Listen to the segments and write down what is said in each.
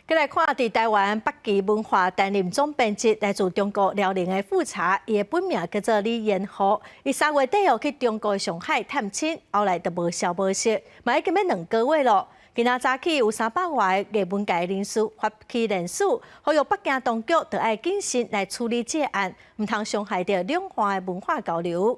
閣來看，佇臺灣北基文化擔任總編輯，來自中國遼寧的富察，伊的本名叫做李延和。伊3月底哦去中國上海探親，後來就無消無息，嘛已經欲2個月囉。今仔早起有300外個藝文界人士發起聯署，呼籲北京當局著愛謹慎來處理這個案，毋通傷害著兩岸的文化交流。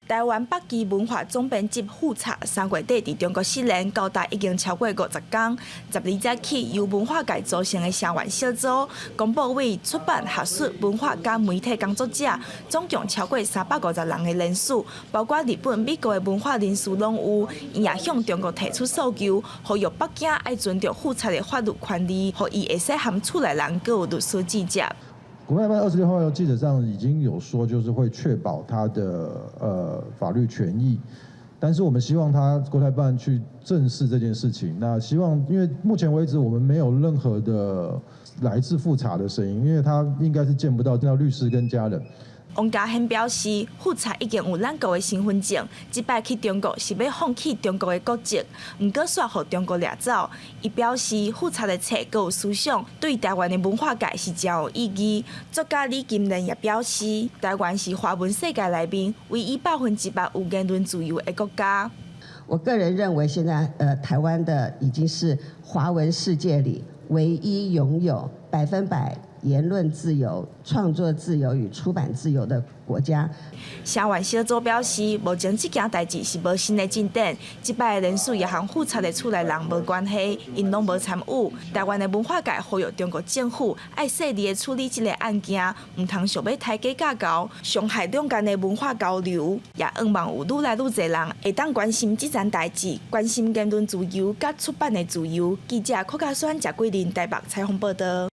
臺灣北基文化總編輯富察3月底佇中國失聯，交代已經超過50工。12早起，由文化界組成的聲援小組，公布為出版、學術、文化佮媒體工作者，總共超過350人的聯署，包括日本、美國的文化人士攏有。𪜶也向中國提出訴求，呼籲北京愛尊重富察的法律權利，予伊會使和厝內人閣有律師接觸。國台辦26號記者上已經有說，就是會確保他的法律權益，但是我們希望他國台辦去正視這件事情。那希望，因為目前為止我們沒有任何的來自富察的聲音，因為他應該是見不到見到律師跟家人。王家憲表示，富察已經有咱國的身份證，這擺去中國是欲放棄中國的國籍，毋過煞予中國掠走。伊表示，富察的冊閣有思想，對臺灣的文化界是誠有意義。作家李金蓮也表示，臺灣是華文世界內面唯一100%有言論自由的國家。我個人認為，現在臺灣的已經是華文世界裡唯一擁有100%言論自由、創作自由與出版自由的國家。聲援小組表示，目前這件代誌是無新的進展，這擺的聯署也和富察的厝內人無關係，𪜶攏無參與。臺灣的文化界呼籲中國政府愛細膩的處理這個案件，毋通想欲刣雞咬狗，傷害兩岸的文化交流。也向望有愈來愈濟人會當關心這層代誌，關心言論自由佮出版的自由。記者柯家宣、謝桂林台北採訪報道。